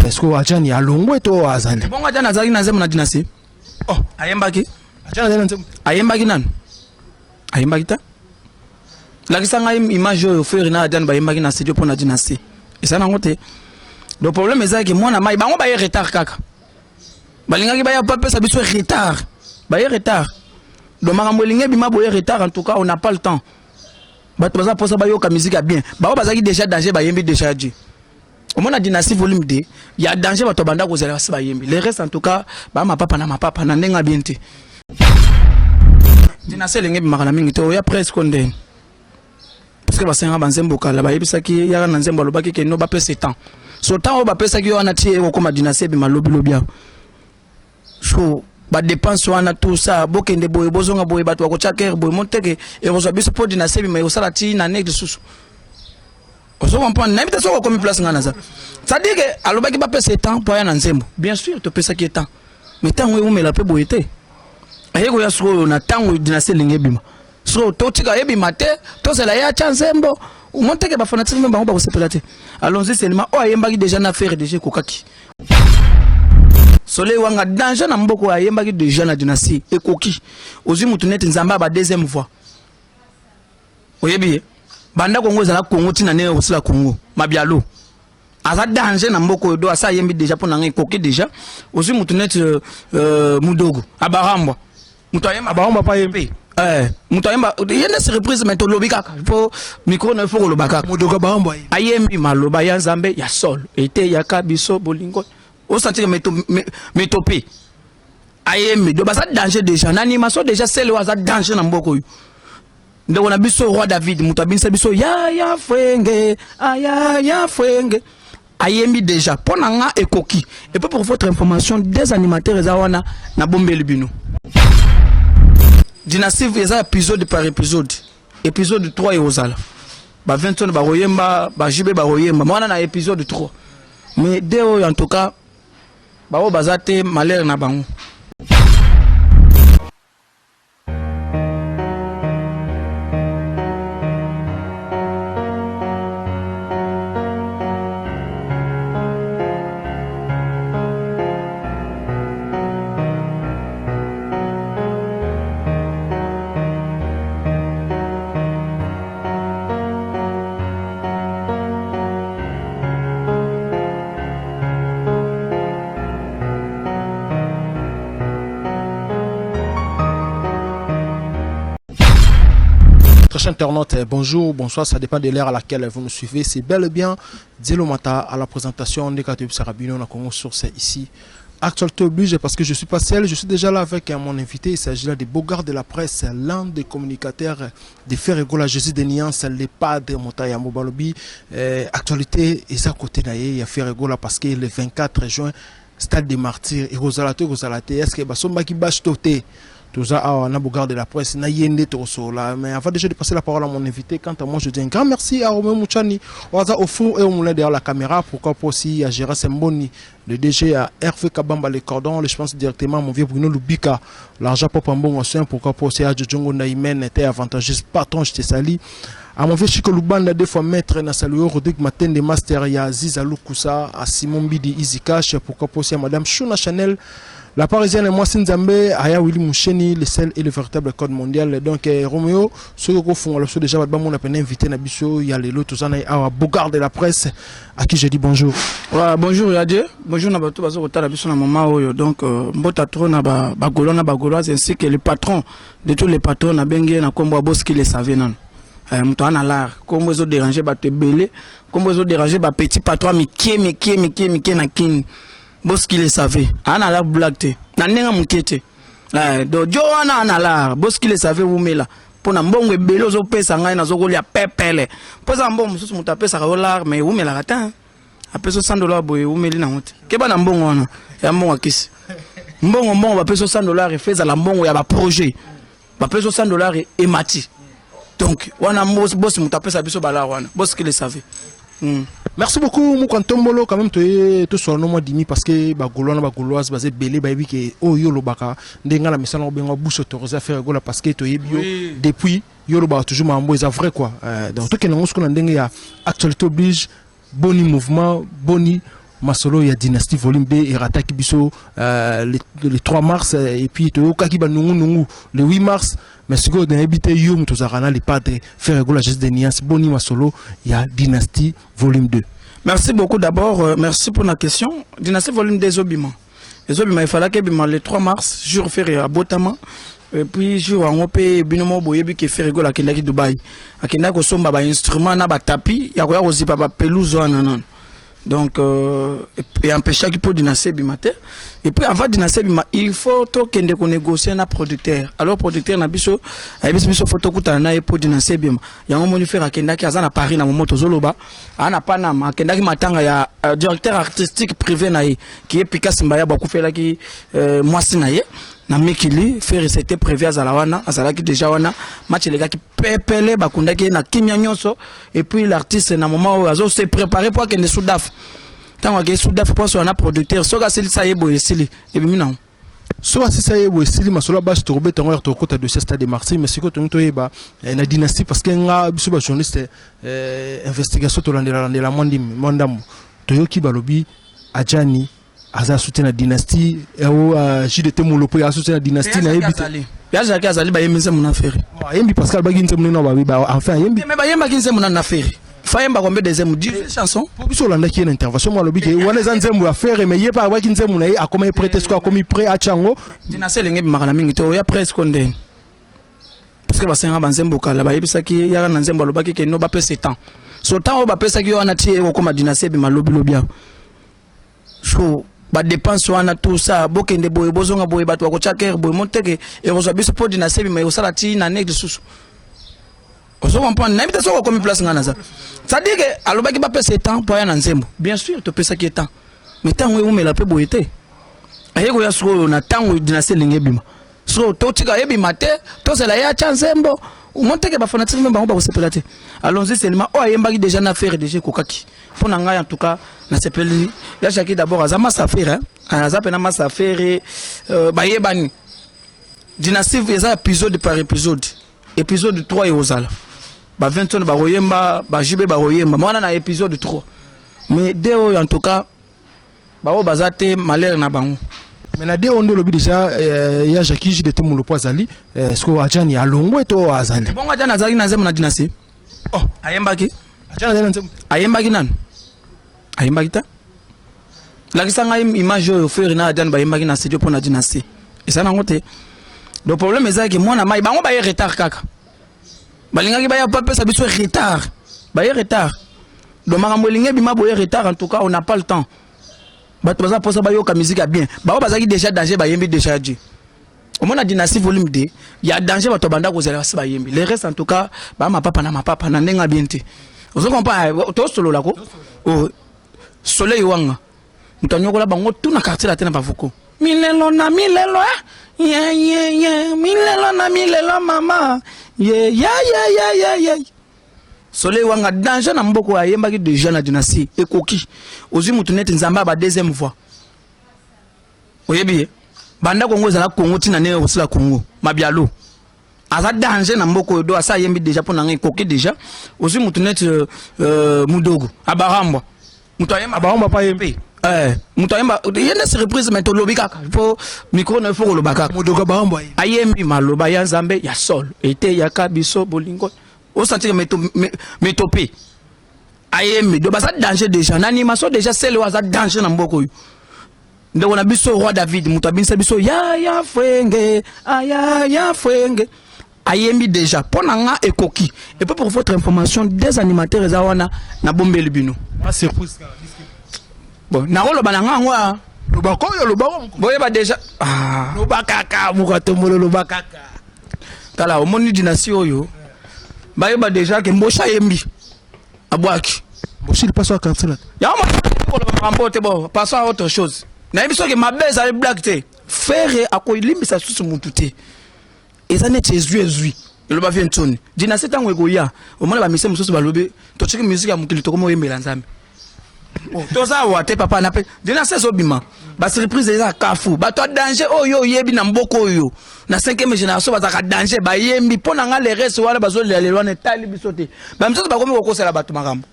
Est-ce que Adjani alongwe to azali? Bongo Adjani azalaki na nzembo na dynastie. Oh, ayembaki. Adjani azali na nzembo. Ayembaki nanu? Ayembaki te. Lakisa ngai image oyo Ferre na Adjani bayembaki na studio mpo na dynastie. Eza nango te. Donc problème ezalaki mwana mai bango baye retard kaka. Balingaki baya bapesa biso retard. Baye retard. Donc makambo elingi ebima boye retard en tout cas on n'a pas le temps. Bato baza posa bayoka musique ya bien. Bango bazalaki déjà danger bayembi déjà ya Dieu. Omona dynastie volume 2 ya danger bato banda kozala basi bayembi. Le reste en tout cas ba mapapa na mapapa na ndenge bien te. Dynastie elingi ebimaka na mingi te oya presque ndeni. Parce que basenga banzembo kala bayebisaki yaka na nzembo alobaki ke no bapesa temps. So temps oyo bapesaki yo wana ti ekokoma dynastie ebima lobi lobi awa. So ba dépense wana tout ça bokende boye bozonga boye bato bakotya kere boye moteke ekozwa biso mpo dynastie ebima ekosala ti na ne lisusu. Ozo comprendre nayebi te soki okomi place ngai naza. C'est-à-dire que alobaki bapesa ye temps mpo aya na nzembo. Bien sûr topesaki ye temps. Mais ntango ewumela mpe boye te. Aye koya sikoyo na ntango dynastie elingi ebima. So totika ebima te, tozela ye atya nzembo. Omoni te ke ba fanatique mpe bango bakosepela te. Allons-y seulement oyo ayembaki déjà na Ferre déjà ekokaki. Soleil Wanga danger na mboka oyo ayembaki déjà na dynastie ekoki. Ozwi mutu neti Nzambe ya ba deuxième voix. Oyebi ye? Banda Congo ezala Congo tina ndenge kosila Congo. Mabialo. Aza danger na mboka oyo do asa ayembi déjà mpo na ngai ekoki déjà. Ozwi mutu neti Mudogo Abarambwa. Mutu ayemba Abarambwa pa yembi. Mutu ayemba ye nde surprise mais tolobi kaka po micro na faut koloba kaka. Mudogo Abarambwa ayembi maloba ya Nzambe ya solo eteyaka biso bolingo. Osentir metope. Ayembi do baza danger déjà na animation déjà sele aza danger na mboka oyo. Ndeko na biso roi David mutu abinisa biso ya ya fwenge aya ya fwenge ayembi déjà mpo na nga ekoki. Et puis pour votre information des animateurs eza wana na bombeli bino. Dynastie eza épisode par épisode. Épisode 3 ekozala. Ba 20 tonnes bakoyemba, ba JB bakoyemba. Mwana na épisode 3. Mais deux oyo en tout cas bao baza te malheur na bango. Très chers internautes, bonjour, bonsoir, ça dépend de l'heure à laquelle vous nous suivez. C'est bel et bien Dielo Mata à la présentation de Kateb Sarabino na Congo Source ici. Actualité oblige parce que je suis pas seul, je suis déjà là avec mon invité. Il s'agit là des Bogards de la presse, l'un des communicateurs de Ferre Gola, Jésus de Niance, le padre Motaya Mobalobi. Actualité, et à côté d'ailleurs, il y a Ferre Gola parce que le 24 juin, stade des Martyrs, et Rosalato, Rosalate, est-ce que Basomba qui bâche toté? Toza awa na Bogard de la presse na yende tokosola. Mais avant déjà de passer la parole à mon invité, quant à moi je dis un grand merci à Romain Mouchani, Oaza au four et au moulin derrière la caméra, pourquoi pas aussi à Gérard Semboni, le DG à Hervé Kabamba le cordon, je pense directement à mon vieux Bruno Lubika, l'argent propre en bon ancien, pourquoi pas aussi à Djongo Naïmen, était avantageuse, patron, je te salue. À mon vieux Chico Lubanda, deux fois maître, na salué Rodrigue Matende, master, ya Aziz Alukusa, à Simon Bidi, Easy Cash, pourquoi pas aussi à Madame Shuna Chanel, la Parisienne, moi, Nzambe, Aya Willy Moucheni, le sel et le véritable code mondial. Donc, Roméo, ceux qui font le déjà, on a invité na biso, il y a les lots, tout ça, awa Bogard de la presse, à qui je dis bonjour. Ouais, bonjour, Yadie. Bonjour, na bato bazo kotala biso na mama oyo. Donc, mbota trop na ba, ba Gaulois, na ba Gauloise, ainsi que le patron de tous les patrons, na bengi na kombo boski le savait non. Moto ana l'art, kombo ezo déranger bato ebele, kombo ezo déranger ba petit patron mikie mikie mikie mikie na kin. Boski le savait. Ana la blague te. Na ndenge moke te. Donc jo wana ana l'art, boski le savait wumela. Pona mbongo ebele ozo pesa ngai nazo kolia pepele. Poza mbongo mosusu moto apesaka yo l'art mais wumelaka te. Apeso $100 boye wumeli nango te. Keba na mbongo wana ya mbongo akisi. Mbongo mbongo bapeso $100 efeza la mbongo ya ba projet. Bapeso $100 emati. Donc wana boss moto apesa biso ba l'art wana. Boski le savait. Merci beaucoup Mukantombolo quand même tu es sur no dimi parce que ba Gaulois na ba Gauloise basé belé ba yebi ke oyo lobaka ndenga na misala obenga bouche autorisée à faire Gola parce que tu yebi yo depuis yo loba toujours mambo eza vrai quoi. Donc to kenango siko na ndenge ya actualité oblige. Boni mouvement, boni masolo ya Dynastie volume 2 erataki biso le 3 mars et puis toyokaki banungunungu le 8 mars. Mais sikoyo nayebi te, yo moto ozalaka na le padre Ferre Gola, Jésus de nuance, boni masolo ya Dynastie volume 2? Merci beaucoup d'abord, merci pour la question. Dynastie volume 2 ezobima. Ezobima, efalaki ebima le 3 mars, jour Ferre abotama. Et puis jour yango mpe bino moko boyebi ke Ferre Gola akendaki Dubai. Akendaki kosomba ba instrument na ba tapis ya koya kozipa ba pelouse wana nano. Donc empêchaki mpo Dynastie ebima te. Et puis avant Dynastie ebima, il faut tokende konégocier na producteur. Alors producteur na biso ayebisi biso faut tokutana na ye mpo Dynastie ebima. Yango moni Ferre akendaki, aza na Paris na momo tozoloba, aza na Panama, akendaki matanga ya directeur artistique privé na ye qui est Pikas Mbaya, bakufelaki mwasi na ye na mikili. Ferre, c'était prévu azala wana, azalaki déjà wana. Match elekaki pepele, bakundaki ye na kimia nyonso. Et puis l'artiste na moment oyo azo se préparer po akende Sudaf. Ntango akei Sudaf mpo asola na producteur, soki asilisa ye boye, esili, ebimi nango. So asisa ye boye, esili. Masolo ya basi tokobeta yango ya tokokota dossier Stade des Martyrs. Mais sikoyo tongi toyeba na Dynastie, parce que nga biso bajournaliste investigation tolandela mwa ndimi mwa ndambo. Toyoki balobi Adjani aza soutien na Dynastie o JDT Molopo ya soutien na Dynastie, nayebi te. Yazalaki, azali, bayembi nzembo na Ferre. Ayembi, Pascal baki nzembo nini babi, enfin ayembi. Mais bayembaki nzembo nani na Ferre? Fayemba combien de nzembo? 18 chansons. Po biso olandaki ye na intervention mo, alobi ke wana eza nzembo ya Ferre, mais ye mpe abaki nzembo na ye, akoma ye prêt te. Soki akomi prêt, atya yango. Dynastie elenge ebimaka na mingi te, oya presque ndeni, parce que basenga banzembo kala, bayebisaki yaka na nzembo, alobaki ke no bapesa temps. So temps oyo bapesaki yo wana ti ekokoma Dynastie ebima lobilobi awa, so badépenses wana, tout ça, bokende boye, bozonga boye, bato bakotya kere boye, moteke ekozwa biso mpo Dynastie ebima, ekosala ti na ne lisusu. Ozo comprendre? Nayebi te soki okomi place ngai naza. C'est-à-dire ke alobaki bapesa temps mpo aya na nzembo. Bien sûr topesaki ye temps, mais ntango eumela mpe boye te. Aye koya sikoyo na ntango Dynastie elingi ebima. So totika ebima te, tozela ye atya nzembo. Omoni teke bafanatiques mpe bango bakosepela te. Allons-y seulement, oyo ayembaki déjà na Ferre déjà ekokaki mpo na ngai. En tout cas nasepeli ya Jaki. D'abord aza masa Ferre, aza mpena masa Ferre, bayebani. Dynastie eza épisode par épisode. Épisode 3 ekozala ba 20 tonnes bakoyemba, baJB bakoyemba mwana na épisode 3. Mais de oyo, en tout cas baoyo baza te, malheur na bango. Mais na de oyo nde olobi déjà ya Jacki, JDT Molopo azali, sikoyo Adjani alongwe to azali? Bongo Adjani azalaki na nzembo na Dynastie? Oh. Ayembaki? Adjani azali na nzembo? Ayembaki nanu? Ayembaki te. Lakisa ngai image oyo Ferre na Adjani bayembaki na studio mpo na Dynastie. Eza nango te. Donc problème ezalaki mwana mai, bango baye retard kaka. Balingaki baya bapesa biso retard, baye retard. Donc makambo elingi ebima boye retard. En tout cas on n'a pas le temps. Bato baza mposa bayoka musique ya bien. Bango bazalaki déjà danger, bayembi déjà Dieu. Omona Dynastie volume 2 ya danger, bato banda kozala basi bayembi. Le reste, en tout cas ba mapapa na mapapa na ndenge ya bien te. Ozo comprendre? Tosolola ko. Oh, Soleil Wanga, moto anyokola bango tout na quartier la te na bavoko milelo na milelo, eh? Ye ye ye, milelo na milelo, mama ye ye ye ye ye ye. Soleil Wanga danger na mboka oyo, ayembaki déjà na Dynastie, ekoki. Ozwi motu neti Nzambe ya ba deuxième voix, oyebi ye banda Kongo ezala Kongo ntina ndenge kosila Kongo mabialo, aza danger na mboka oyo. Do asa ayembi déjà, mpo na ngai ekoki déjà. Ozwi motu neti Mudogo Abarambwa, moto ayemba. Abarambwa pa yembi. Moto ayemba ye nde surprise, mais tolobi kaka po micro na, faut koloba kaka. Mudogo Abarambwa. Ayembi maloba ya Nzambe ya solo eteyaka biso bolingo, osentir metope ayembi. Do baza danger déjà na animation déjà. Sele oyo aza danger na mboka oyo, ndeko na biso Roi David, moto abinisa biso ya ya fwenge aya ya fwenge, ayembi déjà. Mpo na nga ekoki. Et puis pour votre information, des animateurs eza wana, nabombeli bino. Surprise. Bon, nakoloba na nga yango. Loba oyo, loba. Boyeba déjà, ah. Loba kaka moko atombolo, loba kaka. Tala, omoni Dynastie oyo, bayeba déjà ke Mbosha ayembi, abwaki. Mboshi lipaso ya quartier. Yango koloba makambo te. Bon, passons à autre chose. Nayebi soki mabe ezali blague te. Ferre akolimbisa susu mutu te. Eza neti ezwi ezwi eloba vie ntoni. Dynastie ntango ekoya, omona bamise mosusu balobi totiki musique ya mokili, tokoma oyembela Nzambe. Toza awa te papa na mpe Dynastie ezobima, basurprise eza kafu. Bato ya danger oyo oyebi na mboka oyo na 5e génération bazalaka danger, bayembi. Mpo na nga, le reste wana bazolela lelo wana etali biso te. Bamisusu bakomi kokosela bato makambo.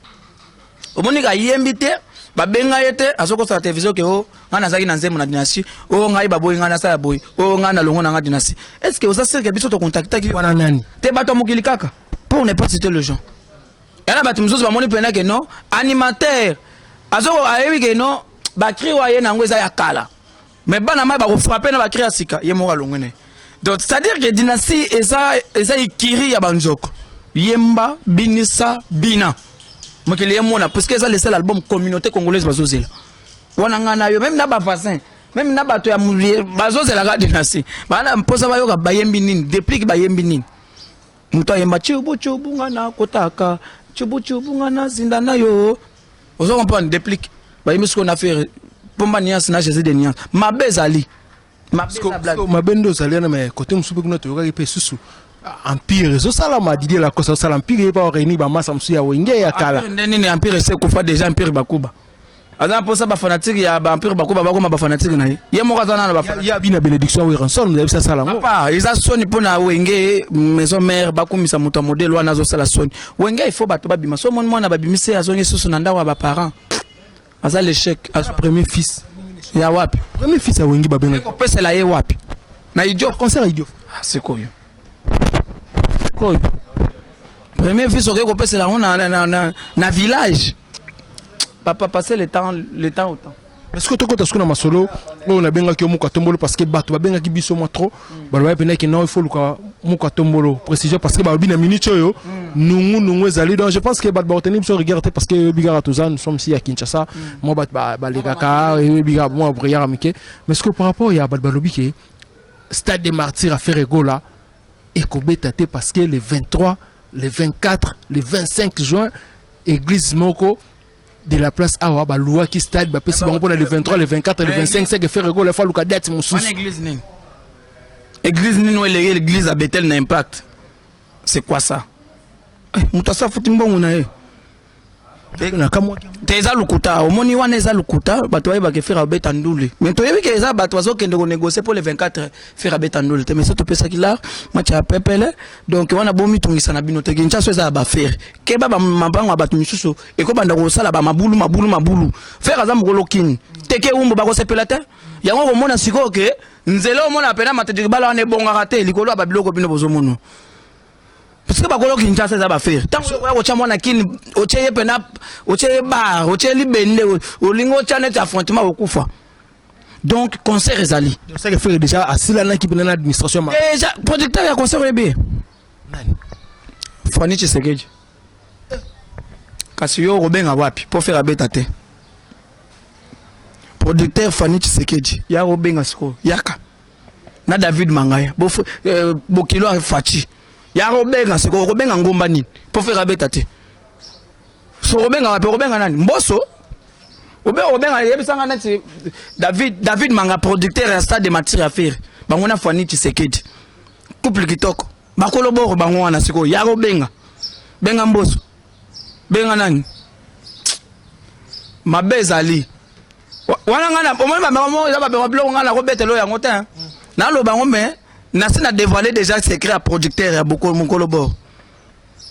Omoni ka yembi te, babenga ye te, azokosala télévision ke o ngai nazalaki na nzembo na Dynastie, o ngai baboyi ngai nasala boye, o ngai nalongo na ngai Dynastie. Est ce que oza sûr ke biso tocontactaki wana nani? Te, bato ya mokili kaka, pour ne pas citer le gens. Yana bato mosusu bamoni mpena ke non, animateur azo ayebi ke non, bacri oyo aye na yango eza ya kala, mais bana mai bakofrappe na bacri ya sika, ye moko alongwe na ye. Donc c'est à dire que Dynastie eza ikiri ya banzoko, yemba, binisa, bina mokili ye mona, parce que eza le seul album communauté congolaise bazozela wana. Ngai na yo, même na bavoisin, même na bato ya bazozelaka Dynastie, bana mposa bayoka bayembi nini, Déplique bayembi nini, moto ayemba cubu cubu nga na kotaka cubu cubu nga na zinda na yo. Ozo comprendre? Déplique bayembi sikoyo na Ferre Pomba Nuance na Jésus de Nuance. Mabe ezali mabe eza blague. Mabe nde ozali wana, mais côté mosusu mpe kuna toyokaki mpe susu empire ezosalama. Didier Lacoste azosala empire, ye mpe aréunir bamasa mosusu ya Wenge ya kala. Empire nde nini? Empire ese ekufa déjà. Empire Bakuba aza mposa bafanatike ya baempire Bakuba bakoma bafanatike na ye, ye moko aza nana bafanatike. Ya bina bénédiction ya Werrason, ayebisa asala yango. Papa, eza soni mpo na Wenge Maison Mère bakumisa moto ya modele wana azosala soni. Wenge, il faut bato babima. So omoni mwana babimisi ye, azongi susu na ndako ya baparent, aza l'échec. Premier fils. Ya wapi? Premier fils ya Wenge babengaki. Kopesela ye wapi? Na idiot? Concert ya idiot. Ah, sikoyo sikoyo premier fils okoki kopesela yango na village. Papa, passer le temps, le temps au temps. Parce que tokota sikoyo na masolo oyo nabengaki yo Moka Tombolo, parce que bato babengaki biso mwa trop, balobaki mpena non, il faut luka Moka Tombolo précision, parce que balobi na minute oyo nungu nungu ezali. Donc je pense que bato bakotenir biso rigueur te, parce que oyebi kaka toza, nous sommes ici à Kinshasa, mwa bato balekaka, oyebi kaka mwa bruyère mike. Mais ce que par rapport ya bato balobi ke Stade des Martyrs à Ferre Gola ekobeta te, parce que le 23, le 24, le 25 juin, église moko de la place awa baluwaki stade, bapesi bango mpona le 23, le 24, le 25. C'est que Ferre Gola fa luka date mosusu. Wana église nini? Église nini oyo eleki église ya Betel na impact? C'est quoi ça? Eh, moto asa futi mbongo na ye. Nakamwaki. Te, eza lokuta. Omoni wana eza lokuta. Bato bayebaka Ferre abeta ndule, mais toyebi ke eza bato bazokende konégocie mpo le 24 Ferre abeta ndule te. Mais so topesaki lar match ya pepele. Donc wana bomitungisa na bino te. Kinshasa eza ya baFerre. Keba, bamabango ya bato misusu ekobanda kosala bamabulu mabulu mabulu. Ferre aza mokolo kini teke wumbu, bakosepela te. Yango komona sikoyo ke nzela omona pena Matadi bala wana ebongaka te likolo ya babiloko bino bozomona, parce que bakolo Kinshasa eza baFerre. Ntango okoya kotya mwana kini, otie ye pena, otie ye bar, otie ye libende, olingi otya neti affrontement, okufa. Donc concert ezali. Donc c'est que Ferre déjà asilanaki mpena na administration ma Déjà producteur ya concert oyebi ye? Nani? Fani Tshisekedi. Kasi yo okobenga wapi mpo Ferre abeta te? Producteur Fani Tshisekedi ya kobenga sikoyo, yaka na David Mangaya, bokilo ya Faci ya kobenga sikoyo. Okobenga ngomba nini mpo Ferre abeta te? So okobenga wapi? Okobenga nani? Mboso obe okobenga? Yebisanga neti David Manga, producteur ya Stade de Martyr ya Ferre, bango na Fani Tshisekedi, couple kitoko, bakolo boro bango wana. Sikoyo ya kobenga, benga Mboso, benga nani? Mabe ezali wana. Ngai omoni bameko moko eza babeko biloko, ngai nakobetela oyo yango te, naloba yango, mais nasi na dévoilé déjà secret ya producteur ya mokolo bor.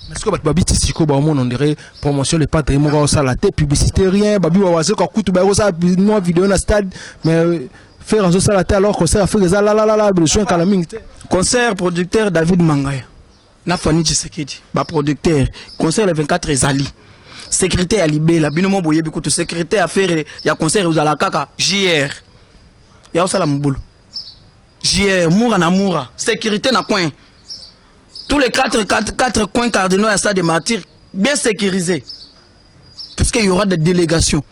Parce que bato babiti sikoyo baomona, on dirait promotion Le Padre moko aosala te, publicité rien. Babi bawazeka kutu bayekosala mwa video na stade, mais Ferre azosala te, alors concert Afrique eza lalalala besoin kala mingi te. Concert, producteur David Mangaya na Fani Tshisekedi, baproducteur. Concert le 24 ezali, sécurité ya libela. Bino mo boyebi kutu sécurité ya Ferre ya concert ezala kaka JR ya osala mobulu, JR mura na mura, sécurité na coin, tous les quatre coins cardinaux ya Stade de Martyr bien sécurisé, puisqu'il y aura des délégations,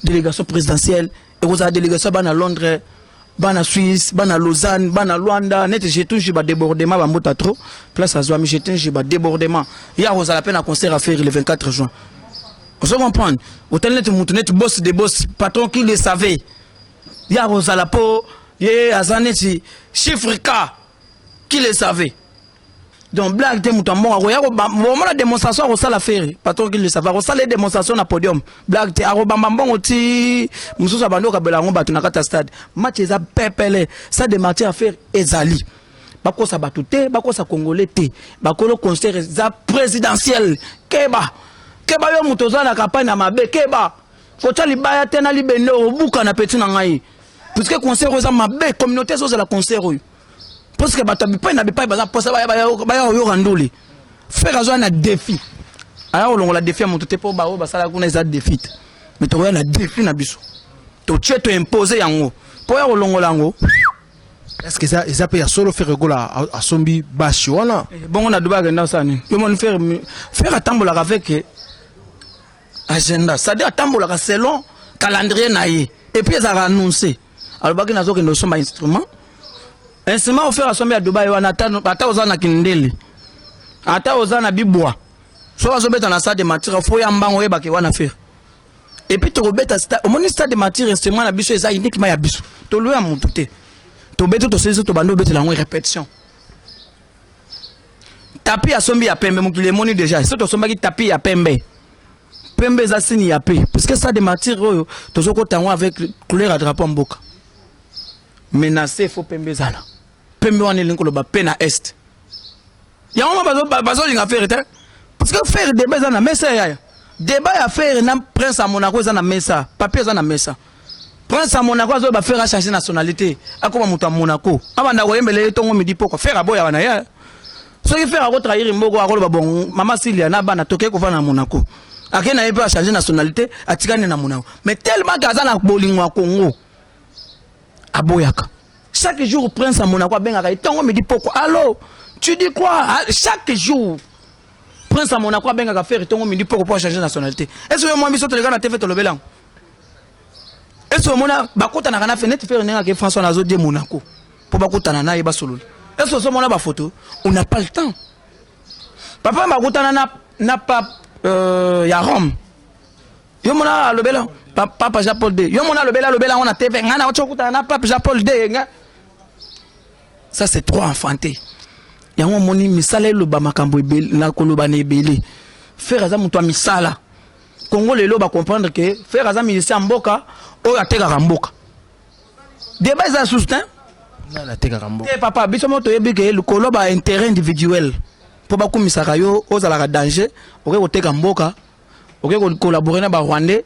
délégation présidentielle ekozala, délégation bana Londres, bana Suisse, bana Lausanne, bana Luanda. Neti Jetunji, badébordement bambota trop place azwami Jetunji, badébordement ya kozala mpe na concert affaire le 24 juin. Ozo comprendre? Otali neti mutu neti boss de boss, patron qui le savait, ya kozala mpo ye aza neti chiffre K qui le savait. Donc blague te, moto ya mbongo akoya bomona démonstration akosala. Ferre, patron qui le savait, akosala ye démonstration na podium. Blague te, akobamba mbongo ti mosusu abandi okabela yango bato na kati ya stade. Match eza pepele. Stade de Martyr affaire ezali, bakosa bato te, bakosa Congolais te. Bakolo concert eza présidentiel. Keba. Keba yo moto oza na campagne ya mabe, keba. Kotya libaya te na libende obuka na petit na ngai. Puisque concert oyo eza mabe, communauté ezozela concert oyo. Parce que bato ya bipai na bipai baza mposa baya baya koyoka ndule. Ferre azwa na défi. Aya kolongola défi ya moto te mpo baoyo basala kuna eza défi te. Mais tokoya na défi na biso. Totie to impose yango. Mpo ya kolongola yango. Est-ce que eza eza mpe ya solo Ferre Gola asombi bashi wana? Bongo na Dubai akenda kosala nini? Yo moni Ferre Ferre atambolaka avec agenda, c'est-à-dire atambolaka selon calendrier na ye et puis ezalaka annoncé. Alobaki nazokende kosomba instrument, instrument oyo Ferre asombi ya Dubai wana, ata oza na Kindele, ata oza na Bibwa, so azobeta na stade Martyrs, fo ya mbango oyebake wana Ferre. Et puis tokobeta omoni stade Martyrs, instrument na biso eza uniquement ya biso, tolo ya motu te. Tobeti, tosilisi, tobandi obetela yango répétition. Tapis asombi ya pembe, mokili emoni déjà. So tosombaki tapis ya pembe, pembe eza signe ya paix, puisque stade Martyrs oyo tozokota yango avec couleur ya drapeau ya mboka menacé, fo pembe ezala. Pembe wana elingi koloba pe na est. Yango ma bazolinga Ferre te, parce que Ferre, débat eza na mesa. Yaya, débat ya Ferre na prince ya Monaco eza na mesa, papier eza na mesa. Prince ya Monaco azoyeba Ferre achange nationalité, akoma moto ya Monaco, abanda koyembela ye ntongo, midi, pokwa. Ferre aboyaka na ye. Soki Ferre akotrahir mboka, akoloba: "Bon, mama Silia na bana, tokei kovanda na Monaco." Akei na ye mpe achange nationalité, atikani na Monaco. Mais tellement ke aza na bolingo ya Congo, aboyaka. Chaque jour prince ya Monaco abengaka ye ntongo, midi, pokwa: "Allo, tu dis quoi?" Ah, chaque jour prince ya Monaco abengaka Ferre ntongo, midi, pokwa po achange nationalité. Est ce que mwa biso toleka na TV, tolobela yango? Est ce que omona bakutanaka na fe neti Ferre ndenge ake François nazodie Monaco mpo bakutana na ye, basolola? Est ce que ozomona bafoto? On n'a pas le temps. Papa bakutana na pape ya Rome, yo mona alobela papa Jean Paul II, yo mona alobela yango na TV: "Ngai na oti okutana na pape Jean Paul II nga." Ça, c'est trop enfanté. Yango omoni misala eloba makambo ebele na koloba na ebele. Ferre aza moto ya misala. Kongo lelo bacomprendre ke Ferre aza musicien ya mboka oyo atekaka mboka. Débat eza susu te. Nani atekaka mboka? Te papa, biso mo toyebi ke likolo ba intérêt individuel mpo bakumisaka yo, ozalaka danger, okoki koteka mboka, okoki collaborer na barwandais,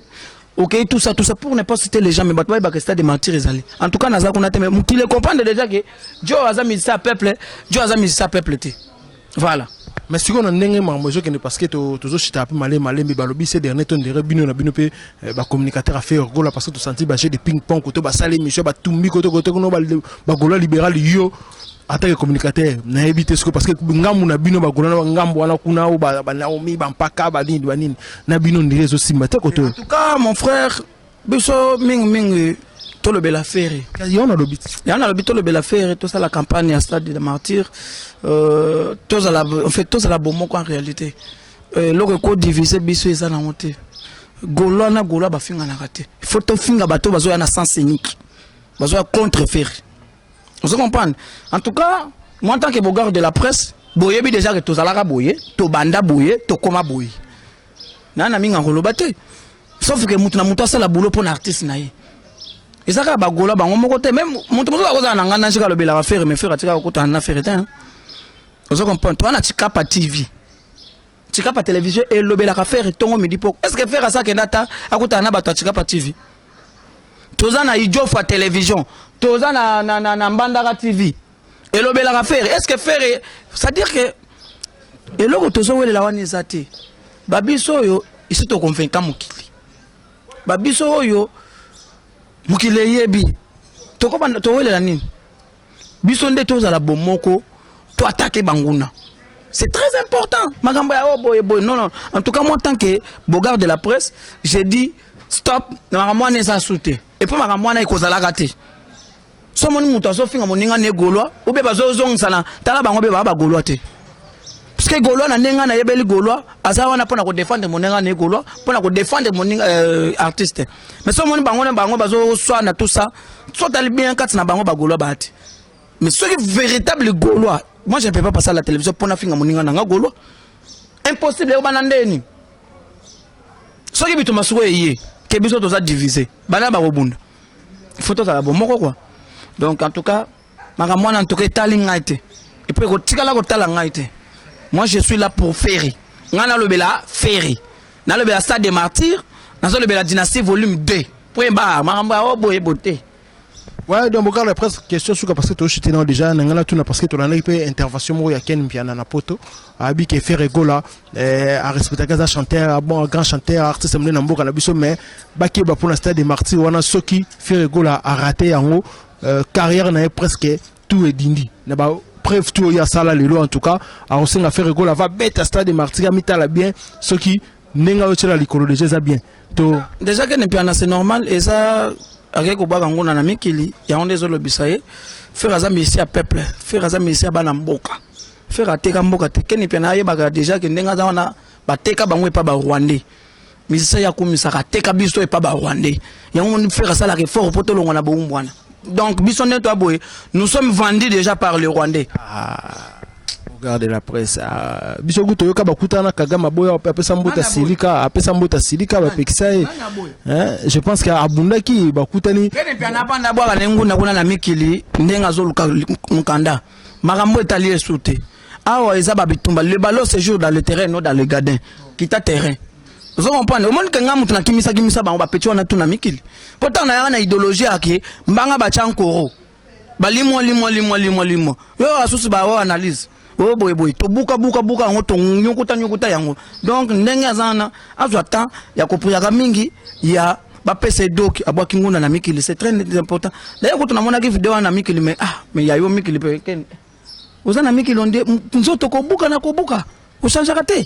ok, tout ça, tout ça, pour ne pas citer les gens. Mais bato bayebaka stade de Martyr ezali. En tout cas naza kuna te, mais mokili comprendre déjà ke jo aza musicien ya peuple, jo aza musicien ya peuple te. Voilà. Mais sikoyo na ndenge makambo ezokende, parce que tozochita mpe malembe malembe, balobi ces dernier to ndere bino na bino mpe bacommunicateur affaire Gola, parce que tosanti baje de ping pong koto basala émission, batumbi koto koto kuna bagaulois libéral. Yo en tant que communicateur, nayebi te sikoyo, parce que ngambu na bino bagaulois na ngambu wana kuna oyo banaomi bampaka banini banini na bino, ndire ezosimba te koto. En tout cas, mon frère, biso mingimingi tolobela Ferre. Yo nalobi. Yango nalobi, tolobela Ferre, tosala campagne ya stade de Martyr, tozala, en fait tozala bomoko. En réalité eloko ekodivise biso eza nango te. Gaulois na Gaulois bafinganaka te. Il faut tofinga bato bazoya na sens unique, bazoya contre Ferre. Ozo comprendre? En tout cas, moi, en tant que bogard de la presse, boyebi déjà ke tozalaka boye, tobanda boye, tokóma boye. Naa na mingi akoloba te, sauf ke mutu na mutu asala boulot mpo na artiste na ye. Eza kaka bagaulois bango moko te. Même moto mosusu akozala na ngai na alobelaka Ferre, mais Ferre atikaka kokutana na Ferre te. Ozo comprendre? Toza na Tikapa TV, Tikapa Télévision elobelaka Ferre ntongo, midi, poko. Est ce que Ferre asakenda ata akutana na bato ya Tikapa TV? Toza na Idiofa Télévision, toza na Mbandaka TV elobelaka Ferre. Est ce que Ferre, c'est à dire que eloko tozowelela wana eza te. Babiso oyo isi tokonvenka mokili, babiso oyo mokili eyebi tokobanda towelela nini. Biso nde tozala bomoko, to attaquer banguna, c'est très important. Makambo ya oyo boye boye, non, non. En tout cas, moi, en tant que bogard de la presse, j'ai dit stop na makambo wana. Eza su te. Et puis makambo wana ekozalaka te. So omoni moto azofinga moninga na egaulois ube bazozongisana, tala bango mpe baa bagaulois te, parce que gaulois na ndenge nayebeli gaulois aza wana mpona kodefendre moninga na ye gaulois, mpona kodefendre moninga artiste. Mais so omoni bango na bango bazoswana, tout ça, so otali bien kati na bango, bagaulois baa te. Mais soki véritable gaulois, moi je ne peux pas passer à la télévision mpona finga moninga na nga gaulois, impossible. Eyobana ndeni soki bitumba sikoyo eye ke biso toza divise, bana bakobunda. Il faut tozala bomoko quoi. Donc en tout cas, makambo wana en tout cas etali ngai te, et puis ekotikala kotala ngai te. Moi, je suis là pour Ferre. Ngai nalobela Ferre. Nalobela Stade des Martyrs, nazolobela Dynastie volume 2. Point barre, makambo ya oboye bote. Ouais, donc bokala presque question suka parce que toshite na déjà na ngana tuna parce que tolandaki mpe intervention moko ya Ken Mpiana na poto abi ke Ferre Gola a respectaka aza chanteur, bon, grand chanteur, artiste monene na mboka na biso, mais bakeba mpona Stade des Martyrs wana. Soki Ferre Gola a raté yango, carrière na ye presque tout edindi na ba preuve tout oyo asala lelo. En tout cas, akosenga Ferre Gola va beta Stade des Martyrs, amitala bien soki ndenge ayotiela likolo déjà eza bien to. Déjà Ken Mpiana, c'est normal, eza akei kobwaka nguna na mikili, yango nde ezolobisa ye. Ferre aza musicien ya peuple, Ferre aza musicien ya bana mboka, Ferre ateka mboka te. Ken Mpiana ayebaka déjà ke ndenge aza wana, bateka bango epa Barwandais. Musicien ya akumisaka ateka biso epa Barwandais, yango Ferre asalaka effort mpo tolongwa na bowumbu wana. Donc biso nde toya boye, nous sommes vendus déjà par le Rwandais. Ah, regard de la presse. Ah, biso kutu toyoka bakutana Kagame, aboya apesa mbuta silika, apesa mbuta silika, bapekisa ye. Hein, je pense que abundaki, bakutani. Ken Mpiana abanda bwaka na ngunda kuna na mikili, ndenge azoluka mokanda, makambo etali esu te. Awa eza babitumba, le ballon se joue dans le terrain, non dans le gardin. Kita terrain, ozo comprendre? Omoni ke nga mutu nakimisakimisa bango bapeti wana tu na mikili, mpo ntango nayaka na idéologie yake mbanga batya nkoro balimwa limwa limwa limwa limwa yo asusu bawa analyse oyo boyeboye, tobuka buka buka yango, tonyukuta nyukuta yango. Donc ndenge aza wana, azwa temps ya kopriaka mingi ya bapesa edoki abwaki ngunda na mikili, c'est très important. D'ailleurs kutu namonaki video wana na mikili, mais ah, mais ya yo mikili mpe oza na mikili, onde nzoto kobuka na kobuka, ochangeaka te,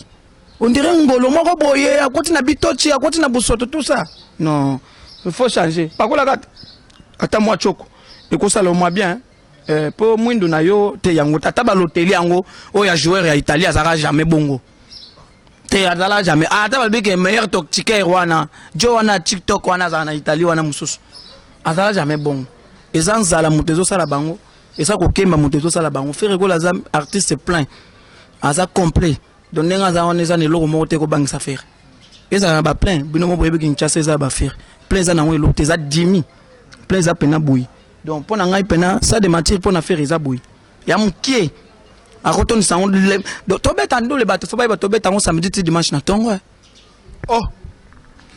on dirait ngolo moko boye akoti na bitochi, akoti na busoto, tout ça. Non, il faut changer. Pakolaka ata mwa choko ekosala mwa bien, mpo mwindu na yo te yango ata baloteli yango oyo ya joueur ya Italie azalaka jamais bongo te, azala jamais. Ata balobi ke meilleur tiktoker wana jo wana TikTok wana azala na Italie wana mosusu, azala jamais bongo. Eza nzala moto ezosala bango, eza kokemba moto ezosala bango. Ferre Gola aza artiste plein, aza complet. Donc ndenge aza wana, eza na eloko moko te kobangisa Ferre. Ezala na baplein, bino mo boyebi Kinshasa eza baFerre plein, eza nango eloko te, eza dimi plein, eza pena boyi. Donc mpo na ngai pena Stade des Martyrs mpo na Ferre eza boyi ya mokie, akotondisa yango. Tobeta ndule, bato fo bayeba, tobeta yango samedi ti dimanche na ntongo. Oh,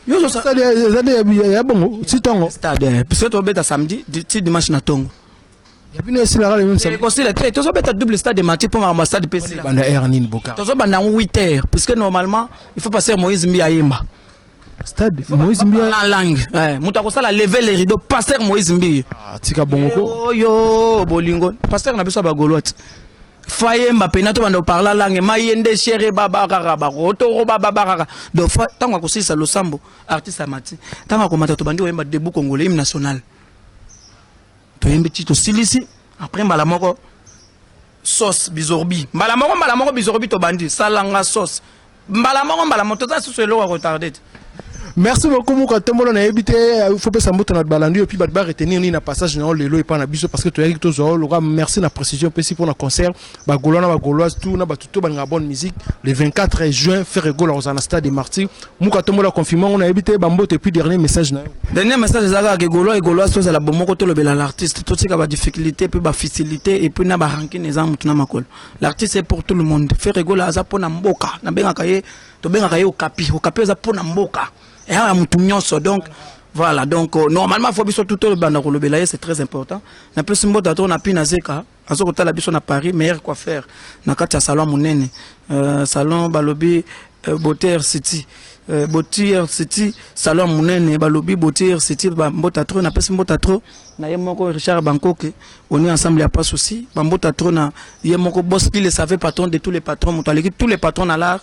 yo stade eza nde ya bongo si ntongo? Stade, puisque tobeta samedi ti dimanche na ntongo. Ya bino esilaka le même samedi? Ekosila te, tozobeta double Stade des Martyrs mpo makambo ya stade mpe esila. Banda heure nini boka? Tozobanda yango 8 heures, puisque normalement il faut passer Moïse Mbi ayemba. Stade Moïse Mbi? La langue, moto akosala lever les rideaux, pasteur Moïse Mbi. Ah, tika bongo ko. Oyo bolingo pasteur na biso ya bagolo ti fayemba pena, tobanda koparler langue mayende chere baba kaka bakotoro baba kaka. Donc ntango akosilisa losambo, artiste amati, ntango akomata, tobandi koyemba Debout Congolais, hymne national. Toyembi ti tosilisi, après mbala moko sauce bizorbi, mbala moko mbala moko bizorbi, tobandi salanga sauce mbala moko mbala moko, toza susu eloko ya kotarder te. Merci beaucoup Muka Tombolo. Nayebi te, faut pesa mbote na balandi et puis bato ba retenir nini na passage na yo lelo epa na biso, parce que toyaki tozwa yo loka. Merci na précision opesi mpona concert. Bagaulois na Bagauloise tout na bato to balingaka bonne musique, le 24 juin Ferre Gola kozala na Stade des Martyrs. Muka Tombolo confirme ngo. Nayebi te, bambote et puis dernier message na yo. Dernier message eza kaka ke Gaulois et Gauloise tozala bomoko, tolobela l'artiste, totika badifficulté mpe bafacilité et puis na barancune eza motu na makolo. L'artiste est pour tout le monde. Ferre Gola aza mpona mboka, nabengaka ye, tobengaka ye Okapi. Okapi eza mpona mboka, eya ya motu nyonso. Donc voilà, donc normalement fo biso tout tolobanda kolobela ye, c'est très important. Napesi mbote to na Pina Zeka, aza kotala biso na Paris, meilleur coiffeur na kati ya salon monene, salon balobi Beauté City, Beauté City, salon monene balobi Beauté City. Bambota trop, napesi mbota trop na ye moko Richard Bankoke, on est ensemble, ya pas souci. Bambota trop na ye moko boss qui le savait, patron de tous les patrons, moto aleki tous les patrons na l'art,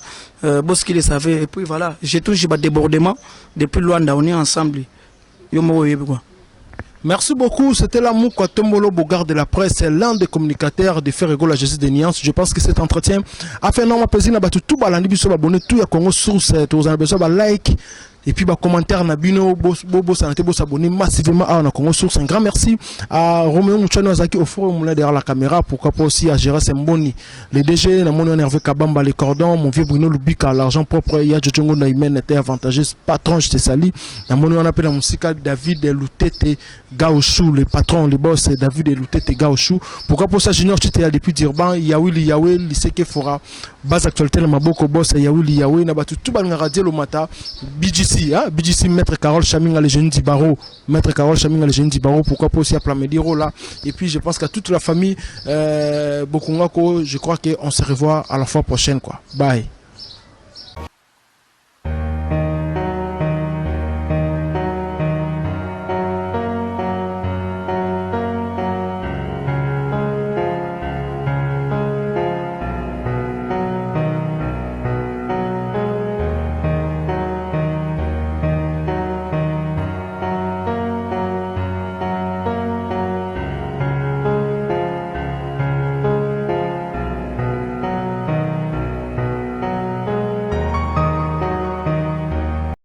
boss qui le savait. Et puis voilà, j'ai toujours ba débordement depuis Luanda, on est ensemble, yo moko oyebi quoi. Merci beaucoup. C'était là Mouka Tombolo, Bogard de la presse, l'un des communicateurs de Ferre Gola Jésus de Nuance. Je pense que cet entretien a fait énormément plaisir. Na tout balandi biso abonné tout ya Congo Source, tout vous avez besoin ba like et puis ba commentaire na bino bo bo santé bo s'abonner massivement à na Congo Source. Un grand merci à Roméo Mouchano Azaki au four moulin derrière la caméra, pourquoi pas aussi à Gérard Semboni, le DG, na mon Hervé Kabamba, les cordons, mon vieux Bruno Lubika, l'argent propre, ya Jojongo Naïmen était avantageux, patron, je te salue. Na mon on appelle la musique David Lutete Gaouchou, le patron, le boss David Lutete Gaouchou. Pourquoi pour ça Junior Chitea depuis Durban, Yawili Yahweh, Liseke Fora. Base actualité na maboko boss Yaouli Yahweh na bato tout balingaka Dielo Mata BGC, hein, BGC, maître Carole Chaminga, le jeune Dibaro, maître Carole Chaminga, le jeune Dibaro, pourquoi pas aussi à Plamediro là. Et puis je pense qu'à toute la famille Bokungako, je crois qu'on se revoit à la fois prochaine, quoi. Bye.